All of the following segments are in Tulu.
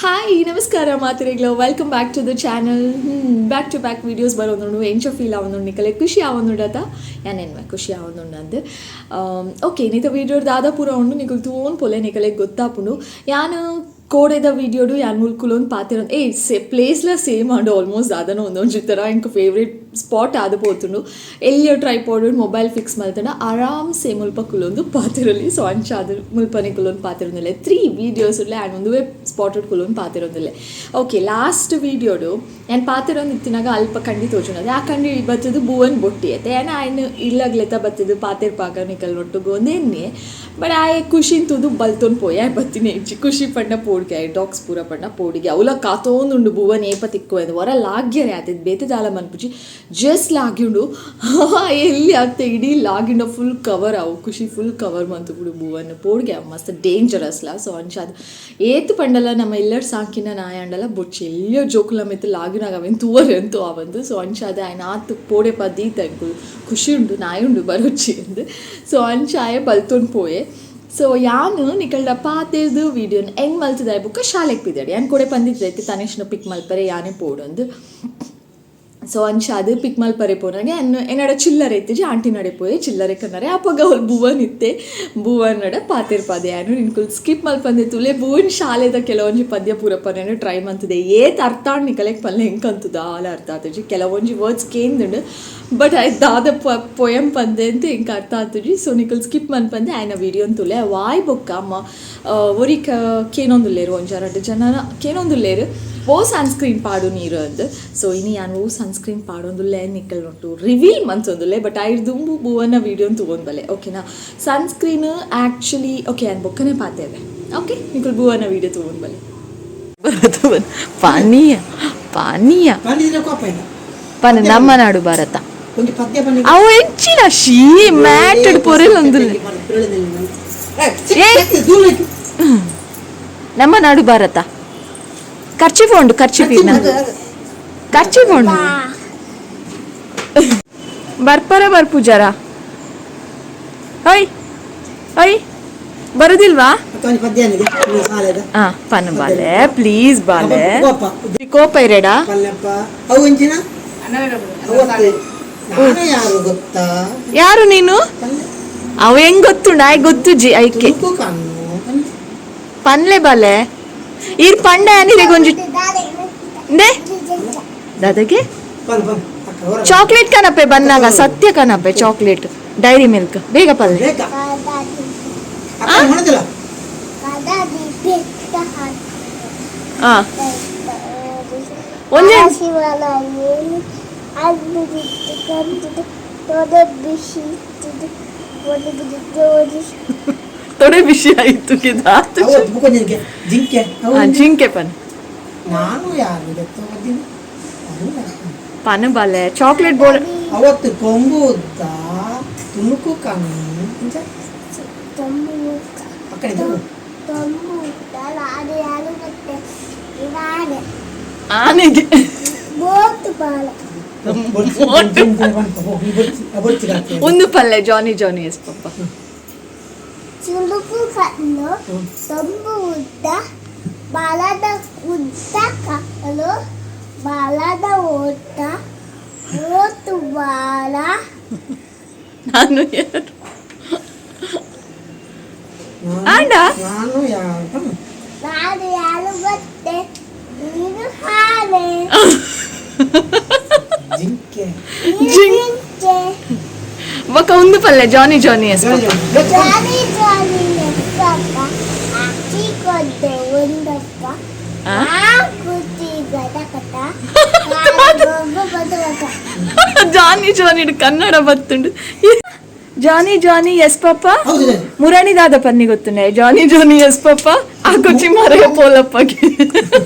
ಹಾಯ್, ನಮಸ್ಕಾರ ಮಾತೆರೆಗ್ಲ. Welcome back to the channel. Back to back videos ಬರೋದುಂಡು. ಎಂಚ ಫೀಲ್ ಆವೊಂದುಂಡು ನಿಕಲೆ? ಖುಷಿ ಆವೊಂದುಂಡತ? ಯಾನ್ ಖುಷಿ ಆವೊಂದುಂಡು. ಓಕೆ, ಇನಿತ ವೀಡಿಯೋ ದಾದ ಪೂರ ಉಂಡು ನಿಕುಲು ತೂವೊಂದು ಪೋಲೆ, ನಿಕಲೆಗ್ ಗೊತ್ತಾಪುಂಡು. ಯಾನ್ ಕೋಡೆದ ವೀಡಿಯೋಡು ಯಾನ್ ಮುಲ್ಕುಲೊಂದು ಪಾತೆರೊಂದು ಏ ಸೆ ಪ್ಲೇಸ್ಲ ಸೇಮ್ ಆಂಡ್ ಆಲ್ಮೋಸ್ಟ್. ದಾದನ ಒಂದೊಂಜಿ ಥರ ಎಂಕ್ ಫೇವ್ರೇಟ್ ಸ್ಪಾಟ್ ಆದ್ ಪೋತುಂಡು. ಎಲ್ಲಿಯ ಟ್ರೈಪಾಡ್, ಮೊಬೈಲ್ ಫಿಕ್ಸ್ ಮಲ್ತಂಡ ಆರಾಮ್ ಸೇ ಮುಲ್ಪ ಕುಲೊಂದು ಪಾತೆರೊಲಿ. ಸೊ ಅಂಚಾದ್ ಮುಲ್ಪನೆ ಕುಲೊಂದು ಪಾತೆರೊಂದುಲ್ಲೆ. ತ್ರೀ ವೀಡಿಯೋಸ್ ಉಲ್ಲೆ ಆ್ಯಂಡ್ ಒಂದುವೇ ಸ್ಪಾಟೆಡ್ ಕುಲೊಂದು ಪಾತೆರೊಂದುಲ್ಲೆ. ಓಕೆ, ಲಾಸ್ಟ್ ವೀಡಿಯೋಡು ಯಾನ್ ಪಾತೆರೊಂದು ಇತ್ತಿನಾಗ ಅಲ್ಪ ಕಂಡಿ ತೋಜುಂಡು. ಆ ಕಂಡಿ ಬತ್ತದು ಬೂವನ್ ಬೊಟ್ಟಿ ಐತೆ. ಯಾನ್ ಆಯ್ನ ಇಲ್ಲಗ್ಲೆತ ಬತ್ತದು ಪಾತೆರ್ಪಾಗ ನಿಕಲ್ ಒಟ್ಟುಗು ಒಂದೆನ್ನೆ. ಬಟ್ ಆಯೆ ಖುಷಿನ್ ತೂದು ಬಲ್ತೊಂದು ಪೋಯೆ. ಆಯ್ ಬತ್ತಿನ ಇಜ್ಜಿ. ಖುಷಿ ಪಂಡ ಪೋಡಿಗೆ, ಆಯ್ ಡಾಗ್ಸ್ ಪೂರ ಪಂಡ ಪೋಡಿಗೆ. ಅವಲ ಕಾತೋಂದುಂಡು ಬೂವನ್ ಏಪ ತಿಕ್ಕುವೆಂದು. ಹೊರ ಲಾಗ್ಯರೆ ಆತಿದ್, ಬೇತೆ ದಾಲ ಮನ್ಪುಜಿ, ಜಸ್ಟ್ ಲಾಗ್ಯುಂಡು. ಎಲ್ಲಿ ಆಗ್ತೆ ಇಡೀ ಲಾಗಿಂಡ ಫುಲ್ ಕವರ್ ಅವು. ಖುಷಿ ಫುಲ್ ಕವರ್ ಮಂತು ಬಿಡು ಬೂವನ್. ಪೋಡಿಗೆ ಅವು ಮಸ್ತ್ ಡೇಂಜರಸ್ಲ. ಸೊ ಅಂಚಾದ್ ಏತ್ ಪಂಡಲ ನಮ್ಮ ಎಲ್ಲರ ಸಾಂಕಿನ ನಾಯ ಅಂಡಲ ಬೊಚ್ಚಿ. ಎಲ್ಲಿಯೋ ಜೋಕುಲ ಮಿತ್ತು ಲಾಗಿನಾಗ ಅವೇನು ತೂವರೆ ಅಂತೂ ಆವಂದು. ಸೊ ಅಂಚಾದ ಆಯ್ನ ಆತ್ ಪೋಡೆ ಪದೀತ ಎಂಕುಲು ಖುಷಿ ಉಂಡು, ನಾಯಿ ಉಂಡು, ಬರೊಚ್ಚಿ ಅಂದ್. ಸೊ ಅಂಚ ಆಯೆ ಬಲ್ತೊಂದು ಪೋಯೆ. ಸೊ ಯಾನ್ ನಿಕಲ್ಡ ಪಾತೆರ್ದು ವೀಡಿಯೋನ ಎಂಡ್ ಮಲ್ತದಾಯ್ ಬೊಕ್ಕ ಶಾಲೆಗ್ ಪಿದಾಡಿ. ಯಾನ್ ಕೊಡೆ ಪಂದಿತ್ತೈತೆ, ತನಿಷ್ನ ಪಿಕ್ ಮಲ್ಪರೆ ಯಾನೇ ಪೋಡೊಂದು. ಸೊ ಅಂಚಾದ್ ಪಿಕ್ ಮಲ್ಪರೆ ಪೋನಾಗ ಎನ್ನಡ ಚಿಲ್ಲರೆ ಇತ್ತಿಜಿ. ಆಂಟಿ ನಡೆ ಪೋಯೆ ಚಿಲ್ಲರೆ ಕನ್ನರೆ. ಅಪಗ ಅವ್ಲು ಬುವನ್ ಇತ್ತೆ. ಬುವನ್ ನಡ ಪಾತೆರ್ಪಾದೆ ಯಾನು. ನಿನ್ಕುಲ್ ಸ್ಕಿಪ್ ಮಲ್ಪಂದೆ ತುಲೆ. ಬುವನ್ ಶಾಲೆದ ಕೆಲವೊಂಜಿ ಪದ್ಯ ಪೂರ ಪನ್ನೇನು ಟ್ರೈ ಮಂತದೆ. ಏತ್ ಅರ್ಥ ಆಂಡ್ ನಿಕಲೆಗ್ ಪಲ್ಲೆ. ಎಂಕಂತು ದಾಲ ಅರ್ಥ ಆತುಜಿ. ಕೆಲವೊಂಜಿ ವರ್ಡ್ಸ್ ಕೇಂದುಂಡು, ಬಟ್ ಐತ್ ದಾದ ಪೊಯಂ ಪಂದೆ ಅಂತ ಎಂಕ್ ಅರ್ಥ ಆತುಜಿ. ಸೊ ನಿಕುಲ್ ಸ್ಕಿಪ್ ಮನ್ಪಂದೆ ಆಯ್ನ ವೀಡಿಯೋನ್ ತುಲೆ. ವಾಯ್ ಬೊಕ್ಕ ಅಮ್ಮ ಒರಿಕ ಕೇನೊಂದುಲ್ಲೇರು, ಒಂಜಾರಡ್ಡು ಜನ ಕೇನೊಂದುಲ್ಲೇರು, ಓ ಸನ್ಸ್ಕ್ರೀನ್ ಪಾಡು ನೀರು ಅಂದ್. ಸೊ ಇನಿ ಯಾನ್ ಓ ಸನ್ಸ್ಕ್ರೀನ್ ಪಾಡೊಂದುಲ್ಲೆ ನಿಕಲ್ ಒಟ್ಟು ರಿವೀಲ್ ಮಂತೊಂದುಲ್ಲೆ. ಬಟ್ ಐರ್ ದುಂಬು ಬುವನ ವೀಡಿಯೋನ್ ತೂವೊಂದು ಬಲೆ, ಓಕೆನಾ? ಸನ್ಸ್ಕ್ರೀನ್ ಆ್ಯಕ್ಚುಲಿ, ಓಕೆ, ಯಾನ್ ಬೊಕ್ಕನೆ ಪಾತೇವೆ. ಓಕೆ, ನಿಕುಲ್ ಬುವನ ವೀಡಿಯೋ ತೂವೊಂದು ಬಲೆ. ಪಾನೀಯ ಪಾನೀಯ. ಪಂಡಿದ್ರೆ ಕೋಪ ಇಲ್ಲ. ಪನ ನಮ್ಮ ನಾಡು ಭಾರತ. ಒಂದು ಪದ್ಯ ಬನ್ನಿ. ಅವು ಎಂಚಿನ ಶೀ ಮ್ಯಾಟಡ್ ಪೊರೆಲ್ ಒಂದುಲ್ಲೆ. ಏ! ನಮ್ಮ ನಾಡು ಭಾರತ. ಖರ್ಚಿಫ್ ಉಂಡು, ಖರ್ಚಿಫ್ ಇನ್ನ ಖರ್ಚಿಫ್ ಉಂಡು. ಬರ್ಪರ ಬರ್ಪುಜಾರ? ಓಯ್ ಓಯ್, ಬರುದಿಲ್ವಾ? ಒಂದು ಪದ್ಯ ಏನಿದೆ ನಿಮ್ಮ ಶಾಲೆದ? ಹಾ, ಪನ್ನು ಬಾಲೆ, ಪ್ಲೀಸ್ ಬಾಲೆ. ಕೋಪ. ಕೋಪ ಇರೇಡಾ? ಪಲ್ಯಪ್ಪ ಅವು ಇಂಚಿನ ಅವತ್ತು ನಾನು ಯಾರು ಗೊತ್ತಾ? ಯಾರು ನೀನು? ಪಲ್ಯ. ಅವ ಹೆಂಗ್ ಗೊತ್ತುಂಡು? ಆಯ್ ಗೊತ್ತು ಜಿ ಐಕೆ. ತುಣುಕು ಕಣ್ಣು ಪಲ್ಯ. ಪನ್ಲೆ ಬಾಲೆ. ಈರ್ ಪಂಡ ನೀರೆಗೊಂಜಿ ನೆ ದಾದಗೆ. ಬನ್ ಬನ್ ಅಕ್ಕ ಹೊರ. ಚಾಕ್ಲೇಟ್ ಕನಪೆ ಬನ್ನಾಗ, ಸತ್ಯ ಕನಪೆ. ಚಾಕ್ಲೇಟ್, ಡೈರಿ ಮಿಲ್ಕ್, ಬೇಗ ಪಲ್ಲೆ. ಬೇಕಾ ಅಕ್ಕ ಹೊಣದಿಲ್ಲ. ಹಾ, ಒಂದೇ. ತೊಡೆ ಬಿಸಿ ಆಯ್ತು. ಅವತ್ತು ಬುಕೊಂಜಿಗೆ ಜಿಂಕೆ ಅವು. ಜಿಂಕೆ ಪನ್. ನಾನು ಯಾರು ಗೊತ್ತಾ ಓದಿನಿ ಅಲ್ಲ. ಪನ್ ಬಾಲೆ, ಚಾಕ್ಲೇಟ್ ಬೋರ್ಡ್. ಅವತ್ತು ಕೊಂಬು ಉದ್ದ ತುಣುಕು ಕಣ್ಣು ಇಂಚ ಅಕ್ಕಡೆ ತಿರುಗು. ಆನೆಗೆ. ಬೊರ್ಚಿ, ಬೊರ್ಚಿ, ಬೊರ್ಚಿ, ಬೊರ್ಚಿ, ಬೊರ್ಚಿ ಹಾಕ್ತೀನಿ. ಒಂದು ಪಲ್ಲೆ, ಜಾನಿ ಜಾನಿ ಎಸ್ ಪಪ್ಪ. ಚುಲುಕು ಕಣ್ಣು, ತಂಬು ಉದ್ದ, ಬಾಲದ ಉದ್ದ ಕಾಲು, ಬಾಲದ ಓಟ, ಓಟು ಬಾಲ. ನಾನು ಯಾರು? ಆಂಡ? ನಾನು ಯಾರು? ನಾನು ಯಾರು ಗೊತ್ತೆ? ನೀನು ಹಾಲೆ. ಜಿಂಕೆ. ನೀನು ಜಿಂಕೆ. ಬೊಕ ಒಂದು ಪಲ್ಲೆ, ಜಾನಿ ಜಾನಿ ಎಸ್ ಪಪ್ಪ. ಜಾನಿ ಜಾನಿ ಎಸ್ಸಪ್ಪ, ಅಕ್ಕಿ ಕೊದ್ದೆ ಒಂದಪ್ಪ. ಆ? ಕೂತಿ ಗದಕಟ ಬದಕ. ಜಾನಿ ಜಾನಿ ಕನ್ನಡ ಬತ್ತುಂಡು. ಜಾನಿ ಜಾನಿ ಎಸ್ ಪಪ್ಪ. ಹೌದು. ಮುರಾಣಿ ದಾದ ಪನ್ನಿ ಗೊತ್ತುಂಡೆ? ಜಾನಿ ಜಾನಿ ಎಸ್ ಪಪ್ಪ, ಆ ಕೊಚ್ಚಿ ಮರೆಯ ಪೋಲಪ್ಪಗೆ.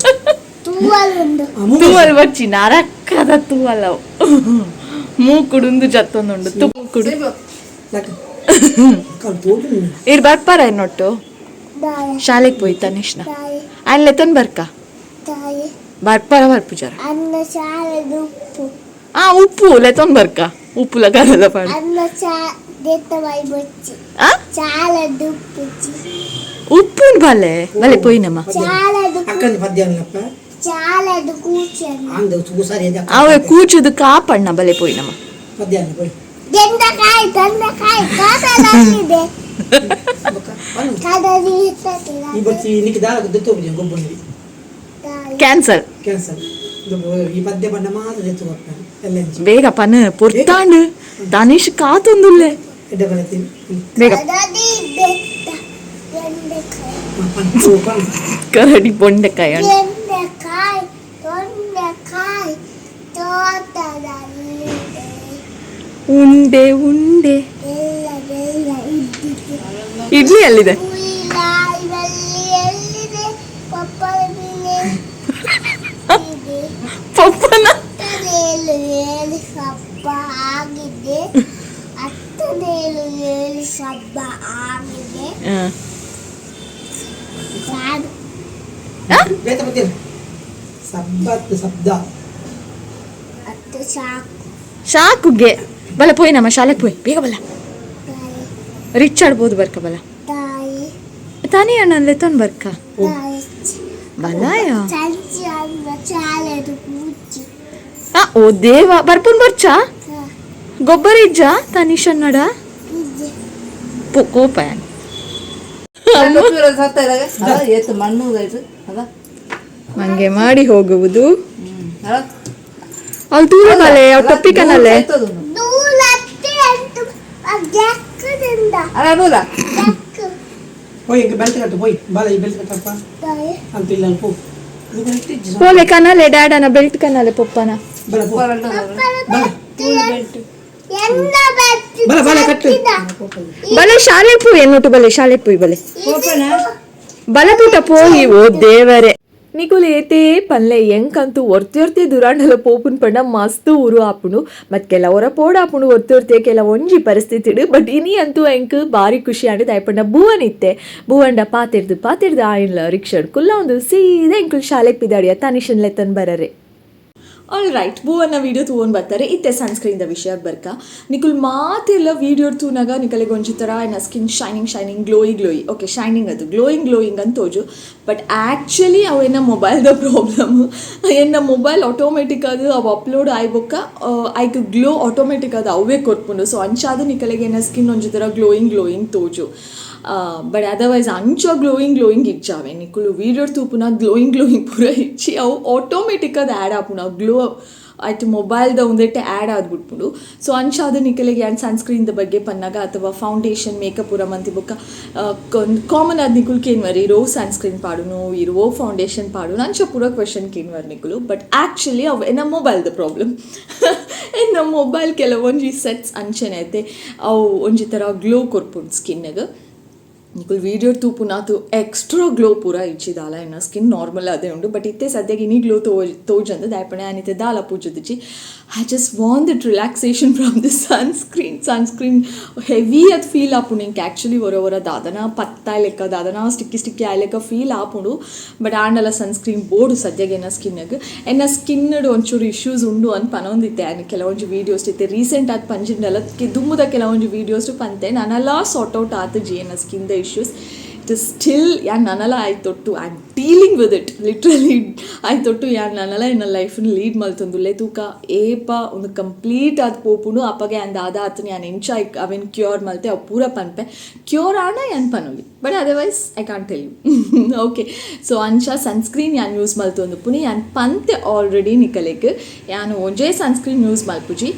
ತೂವಲುಂಡು. ತೂವಲ್ ಬಚ್ಚಿ ನರಕ್ಕದ ತೂವಲ್ ಅವು. ಮೂಕುಡುಂದು ಜತ್ತೊಂದುಂಡು ತೂಕುಡು. ಇರ್ ಬರ್ಪಾರ ನೊಟ್ಟು? ದಾಯ. ಶಾಲೆಗೆ ಪೋಯಿ ತನಿಷ್ನ. ತಾಯಿ. ಆಯ್ನ್ ಲೆತ್ತನ್ ಬರ್ಕ. ತಾಯಿ. ಬರ್ಪಾರ ಬರ್ಪುಜಾರ? ಅನ್ನ ಶಾಲೆದು ಉಪ್ಪು. ಆ ಉಪ್ಪು ಲೆತ್ತೊಂದು ಬರ್ಕ, ಉಪ್ಪು ಲಗಾರಲ್ಲ ಪಾಡು. ಅನ್ನ ಚಾ ದೇತ ಬೈ ಬಚ್ಚಿ. ಆ. ಚಾಲದು ಉಪ್ಪುಚಿ. ಉಪ್ಪು ಬಲೆ ಬಲೆ ಪೋಯಿನಮ್ಮ. ಚಾಲದು. ಅಕ್ಕನ ಪದ್ಯ ಅಲ್ಲಪ್ಪ. ಚಾಲದು ಕೂಚನ್ನು. ಅಂದ ಸೂಸಾರಿ. ಅವೆ ಕೂಚುದು ಕಾಪಣ್ಣ, ಬಲೆ ಪೋಯಿನಮ್ಮ. ಪದ್ಯ ಅಲ್ಲ ಪೋಯ್. ಬೆಂಡೆಕಾಯಿ, ತೊಂಡೆಕಾಯಿ ತೋಟದಲ್ಲಿದೆ. ಬೊಕ್ಕ ಪನ್ನು. ಕದಲಿ. ಈ ಬರ್ತಿ ನಿಕ್ ದಾಲ ದೆತ್ತು ಹೋಗಿ ಗೊಬ್ಬಂದಿ. ಕ್ಯಾನ್ಸರ್. ಕ್ಯಾನ್ಸರ್. ಈ ಪದ್ಯ ಬಣ್ಣ ಮಾತ್ರ ದೆತ್ತು ಕೊಡ್ತಾನೆ ಎಲ್ಲ ಇಂಚಿ. ಬೇಗ ಪನ್ ಪೊರ್ತಾಂಡು, ತನಿಷ್ ಕಾತೊಂದುಲ್ಲೆ. ಎಡ್ಡೆ ಬರತ್ತೀನಿ. ಬೇಗ. ಕದಲಿ ಬೆಟ್ಟ ಬೆಂಡೆಕಾಯಿ. ಪನ್ನು ಪನ್ನು. ಕರಡಿ ಬೊಂಡೆಕಾಯಿ ಅಣ್ಣ. ಬೆಂಡೆಕಾಯಿ ತೊಂಡೆಕಾಯಿ ತೋಟದಲ್ಲಿದೆ. ಉಂಡೆ ಉಂಡೆ. ಬೆಲ್ಲ ಬೆಲ್ಲ ಇದ್ದಿದೆ. ಇಡ್ಲಿ ಅಲ್ಲಿದೆ. ಹುಯಿಲಾಯಿನಲ್ಲಿ ಎಲ್ಲಿದೆ? ಪಪ್ಪನ ಮೇಲೆ ಇದೆ. ಪಪ್ಪನ. ಹತ್ತನೇಳು ಏಳು ಸಬ್ಬ ಆಗಿದೆ, ಹತ್ತನೇಳು ಏಳು ಸಬ್ಬ ಆಗಿದೆ. ಸಾಕು. ಬೇತ ಪದ್ಯ ಸಬ್ಬತ್ ಶಬ್ದ. ಹತ್ತು ಸಾಕು. ಶಾಕುಗೆ ಬಲ ಪೋಯ್ ನಮ್ಮ ಶಾಲೆಗೆ ಪೋಯ್, ಬೇಗ ಬಲ. ತಾಯಿ. ರಿಚ್ ಆಡ್ಬೋದು, ಬರ್ಕ ಬಲ. ತಾಯಿ. ತಾನೇ ಅಣ್ಣ ಲೆತ್ತೊಂದು ಬರ್ಕ. ತಾಯಿ. ಬಲಾಯ. ಸಂಚಿ ಅಲ್ಲ, ಚಾಲದು ಮುಚ್ಚಿ. ಆ ಓ ದೇವ ಬರ್ಪುನ್ ಬರ್ಚಾ. ಗೊಬ್ಬರ ಇಜ್ಜ ತನಿಷ್ ಅನ್ನಡ? ಇದೆ. ಕೋಪ. ಮಣ್ಣು ಅದ. ಮಂಗೆ ಮಾಡಿ ಹೋಗುವುದು ಅಲ್ಲಿ ದೂರ ಬಲೆ, ಅವ್ ಟೊಪ್ಪಿ ಕನಲೆ. ನೂಲತ್ತೆ ಅಂತ ಜಕ್ಕದಿಂದ. ಅಲ್ಲ ನೂಲ. ಜಕ್ಕ. ಹೋಯ್, ಹಿಂಗೆ ಬೆಲ್ಟ್ ಕಟ್ಟು ಹೋಯ್, ಬಾಲ ಈ ಬೆಲ್ಟ್ ಕಟ್ಟಪ್ಪ. ತಾಯಿ. ಅಂತ ಇಲ್ಲ ಪೋ, ಇದು ಬೆಲ್ಟ್ ಇಜ್ಜಿ. ಪೋಲೆ ಕನಲೆ, ಡ್ಯಾಡನ ಬೆಲ್ಟ್ ಕನಲೆ ಪೊಪ್ಪನ. ಬಲ ಪೋ. ಪಪ್ಪನ ಬೆಟ್ಟು ಎನ್ನ ಬೆಟ್ಟು? ಬಲ ಬಲ ಕಟ್ಟು. ಬಲೆ ಶಾಲೆ ಪೂಯ್ ಎನ್ನೊಟ್ಟು, ಬಲೆ ಶಾಲೆ ಪೂಯ್ ಬಲೆ. ಬಲ ಪುಟ ಪೋಯಿ, ಓ ದೇವರೇ. ನಿಕುಲು ಏತೇ ಪನ್ಲೆ, ಎಂಕಂತೂ ಒರ್ತಿ ದುರಾಂಡಲ ಪೋಪುನ್ ಪಂಡ ಮಸ್ತ್ ಊರು ಆಪುಂಡು. ಮತ್ತು ಕೆಲವರ ಪೋಡಾಪುಂಡು ಒರ್ತಿ ಒರ್ತಿ ಕೆಲವೊಂಜಿ ಪರಿಸ್ಥಿತಿಡು. ಬಟ್ ಇನಿ ಅಂತೂ ಎಂಕ್ ಬಾರಿ ಖುಷಿ ಆಂಡ್. ದಾಯೆ ಭುವನ್ ಇತ್ತೆ, ಭುವಂಡ ಪಾತಿರ್ದು ಪಾತಿರ್ದು ಆಯಿನ್ಲ ರಿಕ್ಷಡ್ ಕುಲ್ಲ ಒಂದು ಸೀದಾ ಎಂಕುಲು ಶಾಲೆಗೆ ಪಿದಾಡಿಯ ತನಿಷನ್ ಲೆತ್ತನ್ ಬರರೆ. ಆಲ್ ರೈಟ್, ಭುವನ್ನ ವೀಡಿಯೋ ತೂವೊಂದು ಬರ್ತಾರೆ. ಇತ್ತೆ ಸನ್ಸ್ಕ್ರೀನ್ದ ವಿಷಯ ಬರ್ಕ. ನಿಕುಲ್ ಮಾತೆಲ್ಲ ವೀಡಿಯೋ ತೂನಾಗ ನಿಕಲಿಗೆ ಒಂಜಿ ಥರ ಎನ್ನ skin shining shining, glowy glowy, okay, shining ಅದು ಗ್ಲೋಯಿಂಗ್ ಗ್ಲೋಯಿಂಗ್ ಅಂತ ತೋಜು. ಬಟ್ ಆ್ಯಕ್ಚುಲಿ ಅವು ಎನ್ನ ಮೊಬೈಲ್ದ ಪ್ರಾಬ್ಲಮ್. ಎನ್ನ ಮೊಬೈಲ್ ಆಟೋಮೆಟಿಕ್ ಅದು ಅವು ಅಪ್ಲೋಡ್ ಆಯ್ಬೊಕ್ಕ ಐಕ್ ಗ್ಲೋ ಆಟೋಮೆಟಿಕ್ ಅದು ಅವೇ ಕೊರ್ಪುಂಡು. ಸೊ ಅಂಚಾದ ನಿಕಲಿಗೆ ಎನ್ನ ಸ್ಕಿನ್ ಒಂಜಿ ಥರ ಗ್ಲೋಯಿಂಗ್ ಗ್ಲೋಯಿಂಗ್ ತೋಜು. ಬಟ್ ಅದರ್ವೈಸ್ ಅಂಚ ಗ್ಲೋಯಿಂಗ್ ಗ್ಲೋಯಿಂಗ್ ಇಚ್ಚಾವೆ. ನಿಕುಲು ವೀಡಿಯೋ ತೂಪುನ ಗ್ಲೋಯಿಂಗ್ ಗ್ಲೋಯಿಂಗ್ ಪೂರ ಇಚ್ಚಿ. ಅವು ಆಟೋಮೆಟಿಕ್ ಅದು ಆ್ಯಡ್ ಆಪುಂಡು. ಅವು ಗ್ಲೋ ಆಯ್ತು ಮೊಬೈಲ್ದ ಒಂದೆಟ್ಟೆ ಆ್ಯಡ್ ಆದ್ಬಿಟ್ಬಿಡು. ಸೊ ಅಂಚಾದ ನಿಕಲಿಗೆ ಯಾನ್ ಸನ್ಸ್ಕ್ರೀನ್ದ ಬಗ್ಗೆ ಪನ್ನಾಗ ಅಥವಾ ಫೌಂಡೇಶನ್ ಮೇಕಪ್ ಪೂರ ಮಂತಿ ಬೊಕ್ಕ ಕಾಮನ್ ಆದ ನಿಕುಲ್ ಕೇನ್ವರ್, ಇರೋ ಸನ್ಸ್ಕ್ರೀನ್ ಪಾಡುನು, ಇರೋ ಫೌಂಡೇಶನ್ ಪಾಡುನು, ಅಂಚ ಪೂರ ಕ್ವೆಶನ್ ಕೇನ್ವರ್ ನಿಕುಲು. ಬಟ್ ಆ್ಯಕ್ಚುಲಿ ಅವು ಎನ್ನ ಮೊಬೈಲ್ದ ಪ್ರಾಬ್ಲಮ್. ಎನ್ನ ಮೊಬೈಲ್ ಕೆಲವೊಂಜಿ ಸೆಟ್ಸ್ ಅಂಚನೆ ಐತೆ, ಅವು ಒಂಜಿ ಥರ ಗ್ಲೋ ಕೊರ್ಪುಂಡು ಸ್ಕಿನ್ಗೆ. ನಿಕುಲ್ ವೀಡಿಯೋ ತೂಪುನಾತು ಎಕ್ಸ್ಟ್ರಾ ಗ್ಲೋ ಪೂರ ಇಜ್ಜಿ ದಾಲ. ಎನ್ನ ಸ್ಕಿನ್ ನಾರ್ಮಲ್ ಅದೇ ಉಂಡು. ಬಟ್ ಇತ್ತೆ ಸದ್ಯಕ್ಕೆ ಇನಿ ಗ್ಲೋ ತೋಜಂದು. ದಾಯಪಣೆ ಆನಿತೆ ದಾಲ ಪೂಜುದಿಜಿ. I just want that relaxation from the sunscreen. Sunscreen heavy ಅದು ಫೀಲ್ ಆಪುಂಡು ಎಂಕ್ ಆ್ಯಕ್ಚುಲಿ. ಒರ ಒರ ದಾದನ ಪತ್ತ ಲೆಕ್ಕ, ದಾದನ ಸ್ಟಿಕ್ಕಿ ಸ್ಟಿಕ್ಕಿ ಆಯ್ ಲೆಕ್ಕ ಫೀಲ್ ಆಪುಂಡು. ಬಟ್ ಆಂಡಲ ಸನ್ಸ್ಕ್ರೀನ್ ಬೋಡು ಸದ್ಯಗೆ ಎನ್ನ ಸ್ಕಿನ್ಗೆ. ಎನ್ನ ಸ್ಕಿನ್ ಒಂಚೂರು ಇಶ್ಯೂಸ್ ಉಂಡು ಅಂತ ಪನೊಂದಿತ್ತೆ ಆ್ಯಂಡ್ ಕೆಲವೊಂಜಿ ವೀಡಿಯೋಸ್ ಇತ್ತೆ ರೀಸೆಂಟ್ ಆದ ಪಂಜಿಂಡಲ ದುಮ್ಮುದ ಕೆಲವೊಂಜಿ ವೀಡಿಯೋಸ್ ಪಂತೆ. ನಾನೆಲ್ಲ ಸಾರ್ಟ್ ಔಟ್ ಆತುಜಿ ಎನ್ನ ಸ್ಕಿನ್ದ ಇಶ್ಯೂಸ್. It is still ಯಾನ್ ನನಲ ಆಯ್ತೊಟ್ಟು I am dealing with it literally. ಆಯ್ತೊಟ್ಟು ಯಾನ್ ನನಲ ಎನ್ನ ಲೈಫ್ನ ಲೀಡ್ ಮಲ್ತೊಂದುಲ್ಲೆ. ತೂಕ ಏಪ ಒಂದು ಕಂಪ್ಲೀಟ್ ಆದ್ ಪೋಪುಂಡು, ಅಪ್ಪಗೆ ಯಾನ್ ದಾದ ಆತನ, ಯಾನ್ ಎಂಚ ಅವೆನ್ ಕ್ಯೂರ್ ಮಲ್ತೆ ಅವು ಪೂರ ಪನ್ಪೆ. ಕ್ಯೂರ್ ಆಂಡ ಯಾನ್ ಪನೊಲಿ, but otherwise I can't tell you. Okay, so ಅಂಚ ಸನ್ಸ್ಕ್ರೀನ್ ಯಾನ್ ಯೂಸ್ ಮಲ್ತೊಂದುಪ್ಪುನಿ. ಯಾನ್ ಪಂತೆ ಆಲ್ರೆಡಿ ನಿಕಲೆಗ್, ಯಾನ್ ಒಂಜೇ ಸನ್ಸ್ಕ್ರೀನ್ ಯೂಸ್ ಮಲ್ಪುಜಿ.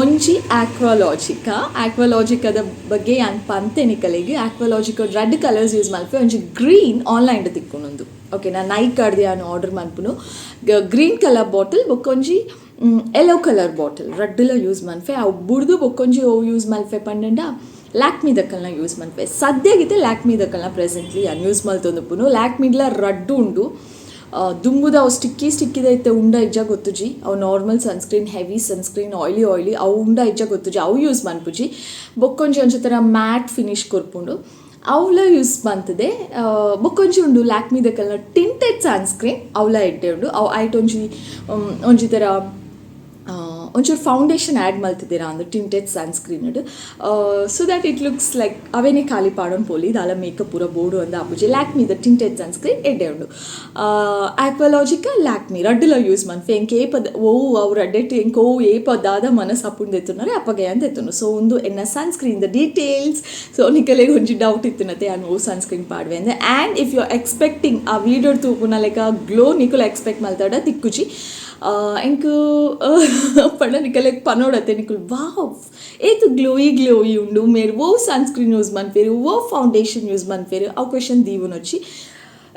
ಒಂಜಿ ಆಕ್ವಾಲಾಜಿಕಾ. ಆಕ್ವಾಲಾಜಿಕದ ಬಗ್ಗೆ ಯಾನ್ ಪಂತೆ ನಿಕಲೆಗ್. ಆಕ್ವಾಲಾಜಿಕ ರೆಡ್ ಕಲರ್ಸ್ ಯೂಸ್ ಮಲ್ಪೆ. ಒಂಜಿ ಗ್ರೀನ್ ಆನ್ಲೈನ್ ತಿಕ್ಕೊಂಡೊಂದು. ಓಕೆ, ನಾನು ನೈಕಾಡ್ದು ಯಾನ್ ಆರ್ಡರ್ ಮನ್ಪುನು. ಗ್ರೀನ್ ಕಲರ್ ಬಾಟಲ್ ಬೊಕ್ಕೊಂಜಿ ಯೆಲ್ಲೋ ಕಲರ್ ಬಾಟಲ್ ರಡ್ಡುಲ ಯೂಸ್ ಮನ್ಪೆ. ಅವು ಬುಡ್ದು ಬೊಕ್ಕೊಂಜಿ ಅವು ಯೂಸ್ ಮಲ್ಪೆ ಪಂಡಂಡ ಲ್ಯಾಕ್ಮಿ ದಕ್ಕಲ್ನ ಯೂಸ್ ಮನ್ಪೆ. ಸದ್ಯಗಿತ್ತೆ ಲ್ಯಾಕ್ಮಿ ದಕ್ಕಲ್ನ ಪ್ರೆಸೆಂಟ್ಲಿ ಯಾನ್ ಯೂಸ್ ಮಲ್ತೊಂದುಪ್ಪುನು. ಲ್ಯಾಕ್ಮಿಡ್ಲ ರಡ್ಡು ಉಂಡು. ದುಂಬುದ ಅವು ಸ್ಟಿಕ್ಕಿ ಸ್ಟಿಕ್ಕಿದ ಇತ್ತೆ ಉಂಡ ಇಜ್ಜ ಗೊತ್ತುಜಿ. ಅವು normal sunscreen, heavy sunscreen, oily oily ಅವು ಉಂಡ ಇಜ್ಜ ಗೊತ್ತುಜಿ, ಅವು ಯೂಸ್ ಮನ್ಪುಜಿ. ಬೊಕ್ಕೊಂಜಿ ಒಂಜಿ ಥರ ಮ್ಯಾಟ್ ಫಿನಿಶ್ ಕೊರ್ಪುಂಡು, ಅವ್ಲ ಯೂಸ್ ಮಂತದೆ. ಬೊಕ್ಕೊಂಜಿ ಉಂಡು ಲ್ಯಾಕ್ಮಿ ದಕ್ಕಲ್ನ ಟಿಂಟೆಡ್ ಸನ್ಸ್ಕ್ರೀನ್, ಅವ್ಲ ಎಡ್ಡೆ ಉಂಡು. ಅವು ಐಟ್ ಒಂಜಿ ಒಂಜಿ ಥರ ಒಂಚೂರು ಫೌಂಡೇಶನ್ ಆ್ಯಡ್ ಮಲ್ತಿದ್ದೀರಾ ಅಂದು tinted sunscreen so that it looks like ಅವೇನೇ ಖಾಲಿ ಪಾಡೊಂದು ಪೋಲಿ ದಾಲ ಮೇಕಪ್ ಪೂರ ಬೋಡು ಅಂದ ಆಪುಜಿ. ಲ್ಯಾಕ್ಮಿದ ಟಿಂಟೆಡ್ ಸನ್ಸ್ಕ್ರೀನ್ ಎಡ್ಡೆ ಉಂಡು. ಆಕ್ವಾಲಾಜಿಕ, ಲ್ಯಾಕ್ಮಿ ರಡ್ಡುಲ ಯೂಸ್ ಮನ್ಪೆ. ಎಂಕ್ ಏಪದ ಓವು ಅವು ರಡ್ಡೆಟ್ ಎಂಕ್ ಓವು ಏಪ ದಾದ ಮನಸ್ಸು ಅಪ್ಪುಂಡು ದೆತ್ತುನರೆ ಅಪ್ಪಗೆ ಅಂತ ಎತ್ತುನು. ಸೊ ಉಂದು ಎನ್ನ ಸನ್ಸ್ಕ್ರೀನ್ the details. So ನಿಕಲೆಗ್ ಒಂಜಿ ಡೌಟ್ ಇತ್ತಿನತೆ, ಯಾನ್ ಓ ಸನ್ಸ್ಕ್ರೀನ್ ಪಾಡ್ವೆ ಅಂದ್. And if you are expecting ಆ ವೀಡಿಯೋ ತೂಪುನ ಲೆಕ್ಕ ಗ್ಲೋ ನಿಕುಲು ಎಕ್ಸ್ಪೆಕ್ಟ್ ಮಲ್ತಡ, ತಿಕ್ಕುಜಿ. ಎಂಕ್ ಪಂಡ ನಿಕಲೆಗ್ ಪನೋಡತ್ತೆ, ನಿಕುಲು "ವಾವ್, ಏತ್ ಗ್ಲೋಯಿ ಗ್ಲೋಯಿ ಉಂಡು, ಮೇರ್ ಓ ಸನ್ಸ್ಕ್ರೀನ್ ಯೂಸ್ ಮನ್ಪೇರು, ಓ ಫೌಂಡೇಶನ್ ಯೂಸ್ ಮನ್ಪೇರು?" ಅವು ಕ್ವೆಶನ್ ದೀವುನೊಚ್ಚಿ.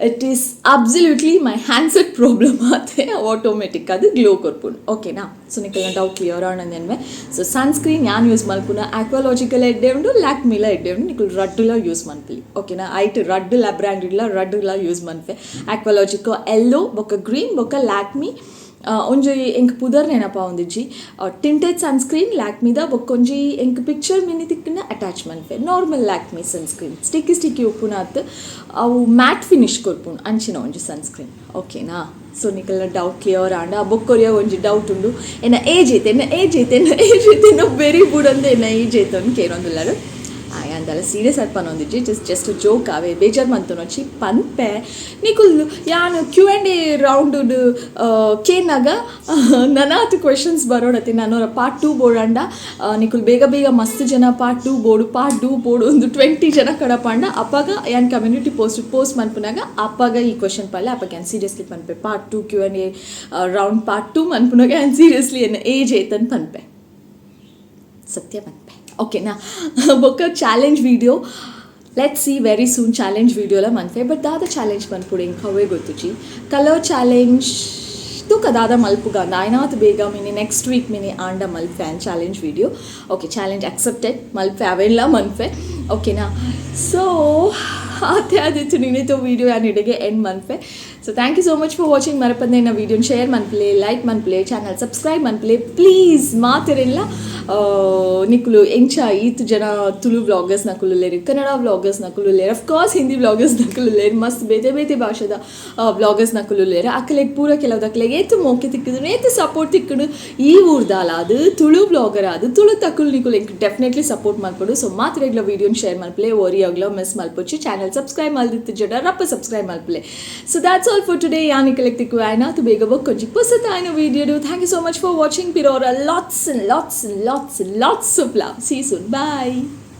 It is absolutely my handset problem ಆತೆ, ಆಟೋಮೆಟಿಕ್ ಅದು ಗ್ಲೋ ಕೊರ್ಪುಂಡು, ಓಕೆನಾ? ಸೊ ನಿಕಲ್ನ ಡೌಟ್ ಕ್ಲಿಯರ್ ಆಣಂದೆನ್ವೆ. ಸೊ ಸನ್ಸ್ಕ್ರೀನ್ ಯಾನ್ ಯೂಸ್ ಮಲ್ಪುನ ಆಕ್ವಾಲಾಜಿಕಲ್ ಎಡ್ಡೆ ಉಂಡು, ಲ್ಯಾಕ್ಮಿಲ ಎಡ್ಡೆ ಉಂಡು. ನಿಕುಲು ರಡ್ಡುಲ ಯೂಸ್ ಮನ್ಪಲಿ, ಓಕೆನಾ? ಐಟ್ ರಡ್ಡುಲ ಬ್ರ್ಯಾಂಡಿಡ್ಲ ರಡ್ಡುಲ ಯೂಸ್ ಮನ್ಪೆ. ಆಕ್ವಾಲಾಜಿಕೋ ಎಲ್ಲೋ ಬೊಕ್ಕ ಗ್ರೀನ್, ಬೊಕ್ಕ ಲ್ಯಾಕ್ಮಿ ಒಂಜಿ ಎಂಕ್ ಪುದರ್ ನೆನಪಾವೊಂದಿಜ್ಜಿ. ಟಿಂಟೆಡ್ ಸನ್ಸ್ಕ್ರೀನ್ ಲ್ಯಾಕ್ಮಿದ, ಬೊಕ್ಕೊಂಜಿ ಎಂಕ್ ಪಿಕ್ಚರ್ ಮಿನಿ ತಿಕ್ಕುನ ಅಟ್ಯಾಚ್ ಮನ್ಪೆ. Normal Lakme sunscreen sticky sticky ಉಪ್ಪುನಾತ್, ಅವು ಮ್ಯಾಟ್ ಫಿನಿಶ್ ಕೊರ್ಪುಂಡು, ಅಂಚಿನ ಒಂಜಿ ಸನ್ಸ್ಕ್ರೀನ್, ಓಕೆನಾ? ಸೊ ನಿಕಲ್ನ ಡೌಟ್ ಕ್ಲಿಯರ್ ಆಂಡ. ಬೊಕ್ಕೊರಿಯ ಒಂಜಿ ಡೌಟ್ ಉಂಡು, ಎನ್ನ ಏಜ್ ಐತೆ, ಎನ್ನ ಏಜ್ ಐತೆ, ಎನ್ನ ಏಜ್ ಐತೆ, ಎನ್ನ ಬೆರಿ ಬುಡಂದೆ ಎನ್ನ ಏಜ್ ಐತೆ ಅಂತ ಕೇಳೊಂದುಲ್ಲರು. ಅಂದಲ್ಲ, ಸೀರಿಯಸ್ ಆಗಿ ಪನೊಂದಿಜ್ಜಿ, ಜಸ್ಟ್ ಜಸ್ಟ್ ಜೋಕ್. ಅವೇ ಬೇಜಾರು ಮಂತೊನೊಚ್ಚಿ ಪನ್ಪೆ. ನಿಕುಲ್ ಯಾನ್ ಕ್ಯೂ ಆ್ಯಂಡ್ ಎ ರೌಂಡ್ ಕೇನಾಗ ನನಾತ್ ಕ್ವೆಶನ್ಸ್ ಬರೋಡತ್ತೆ. ನಾನು ಪಾರ್ಟ್ ಟೂ ಬೋಡಂಡ ನಿಕುಲ್ ಬೇಗ ಬೇಗ ಮಸ್ತ್ ಜನ ಪಾರ್ಟ್ ಟೂ ಬೋಡು, ಪಾರ್ಟ್ ಟೂ ಬೋಡು ಒಂದು 20 ಜನ ಕಡಪಾಂಡ. ಅಪ್ಪಾಗ ಯಾನ್ ಕಮ್ಯುನಿಟಿ ಪೋಸ್ಟ್ ಪೋಸ್ಟ್ ಮನ್ಪುನಾಗ ಅಪ್ಪಾಗ ಈ ಕ್ವೆಶನ್ ಪಲ್ಲೆ. ಅಪ್ಪಾಗ ಯಾನ್ ಸೀರಿಯಸ್ಲಿ ಪನ್ಪೆ. Part two, Q and A round part two ಮನ್ಪುನಾಗ ಯಾನ್ ಸೀರಿಯಸ್ಲಿ ಎನ್ನ ಏಜ್ ಏತನ್ ಪನ್ಪೆ, ಸತ್ಯ ಪನ್ಪೆ, ಓಕೆನಾ? ಬೊಕ್ಕ challenge video, let's see very soon. Challenge ವೀಡಿಯೋಲ ಮನ್ಪೆ, ಬಟ್ ದಾದ ಚಾಲೆಂಜ್ ಮನ್ಪುಡು ಎಂಕ್ ಅವೇ ಗೊತ್ತುಜಿ. ಕಲರ್ ಚಾಲೆಂಜ್ ತೂಕ ದಾದ ಮಲ್ಪುಗ ಆಯ್ನಾತ್ ಬೇಗ ಮಿನಿ ನೆಕ್ಸ್ಟ್ ವೀಕ್ ಮಿನಿ ಆಂಡ ಮಲ್ಪೆ and challenge video. Okay, challenge accepted. ಮಲ್ಪೆ, ಅವೆಲ್ಲ ಮನ್ಪೆ, ಓಕೆನಾ? ಸೊ ಆತೆ ಆದಿತ್ತು ನಿನ್ನೆతో ವೀಡಿಯೋ ಯಾನ್ ಇಡೆಗೆ ಎಂಡ್ ಮನ್ಪೆ. So thank you so much for watching. ಮರಪಂದೆ ನಾ ವೀಡಿಯೋನ ಶೇರ್ ಮನ್ಪಲೆ, ಲೈಕ್ ಮನ್ಪಲೆ, ಚಾನಲ್ ಸಬ್ಸ್ಕ್ರೈಬ್ ಮನ್ಪಲೆ ಪ್ಲೀಸ್. ಮಾತಿರಲ್ಲ ನಿಕುಲು ಎಂಚ ಈತ್ ಜನ ತುಳು ವ್ಲಾಗರ್ಸ್ ನಕುಲು, ಕನ್ನಡ ವ್ಲಾಗರ್ಸ್ ನಕುಲು, ಅಫ್ಕೋರ್ಸ್ ಹಿಂದಿ ವ್ಲಾಗರ್ಸ್ ನಕುಲು, ಮಸ್ತ್ ಬೇತೆ ಬೇತೆ ಭಾಷೆದ ವ್ಲಾಗರ್ಸ್ ನಕುಲು. ಅಕ್ಕಲೆಗ್ ಪೂರ ಕೆಲವುದಕ್ಲೆಗ್ ಏತ್ ಮೋಕೆ ತಿಕ್ಕುದು, ಏತ್ ಸಪೋರ್ಟ್ ತಿಕ್ಕುಡು. ಈ ಊರ್ದಾಲ ಅದು ತುಳು ವ್ಲಾಗರ್ ಅದು ತುಳು ತಕುಲು ನಿಕುಲು ಎಂಕ್ ಡೆಫಿನೆಟ್ಲಿ ಸಪೋರ್ಟ್ ಮಲ್ಪೊಡು. ಸೊ ಮಾತ್ರೆಗ್ಲ ವೀಡಿಯೋನ ಶೇರ್ ಮಲ್ಪಲೆ, ಒರಿ ಆಗ್ಲ ಮಿಸ್ ಮಲ್ಪೊಚ್ಚಿ. ಚಾನಲ್ ಸಬ್ಸ್ಕ್ರೈಬ್ ಮಲ್ದಿತ್ತು ಜಡ ರಪ್ಪ ಸಬ್ಸ್ಕ್ರೈಬ್ ಮಲ್ಪಲೆ. So that's all for today. ಯಾನಿಕಲೆಗ್ ತಿಕ್ಕು ಆಯ್ನಾತು ಬೇಗ ಬೊಕ್ಕೊಂಜಿ ಪೊಸತಾಯ್ನ video. Thank you so much for watching. ಪಿರೋರ lots and lots and lots lots of love. See soon, bye.